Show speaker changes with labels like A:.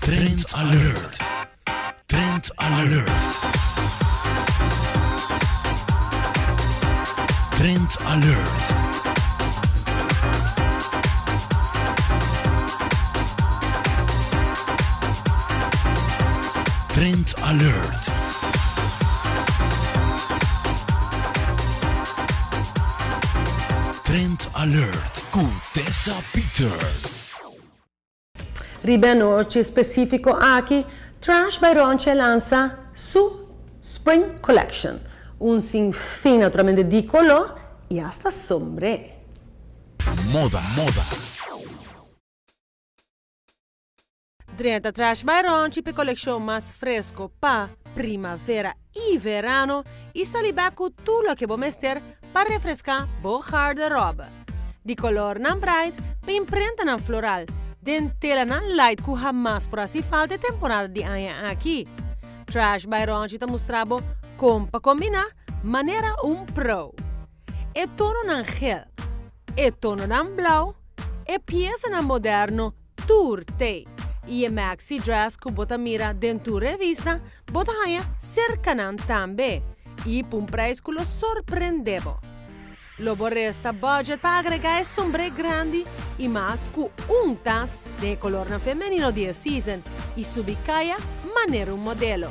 A: Trend Alert! Trend Alert! Trend Alert! Trend Alert! Trend Alert ku Tessa Peters.
B: Riba e anochi spesífiko aki, Trash by Ronchi a lansa su Spring Collection, un sin fin naturalmente di koló i asta sombré.
A: Moda, moda.
B: Drenta Trash by Ronchi p'e kolekshon mas fresko pa primavera i verano i sali bek ku tur loke bo mester pa refreská bo garderobe. Di kolornan bright pa imprentanan floral den telanan light ku hamas por hasi falta e temporada di aña aki. Trash by Ronchi ta mustra bo kon pa kombiná manera un pro. E tononan gel, e tononan blou, e piesanan moderno tur t'ei. I e maxi dress ku bo ta mira den tur revista, bo ta haña serka nan tambe. I p'un prijs ku lo sorprendé bo. Lo bo resta budget pa agregá e sombré grandi i mas ku un tas den e kolornan femenino di e season i subi kaya manera un modelo.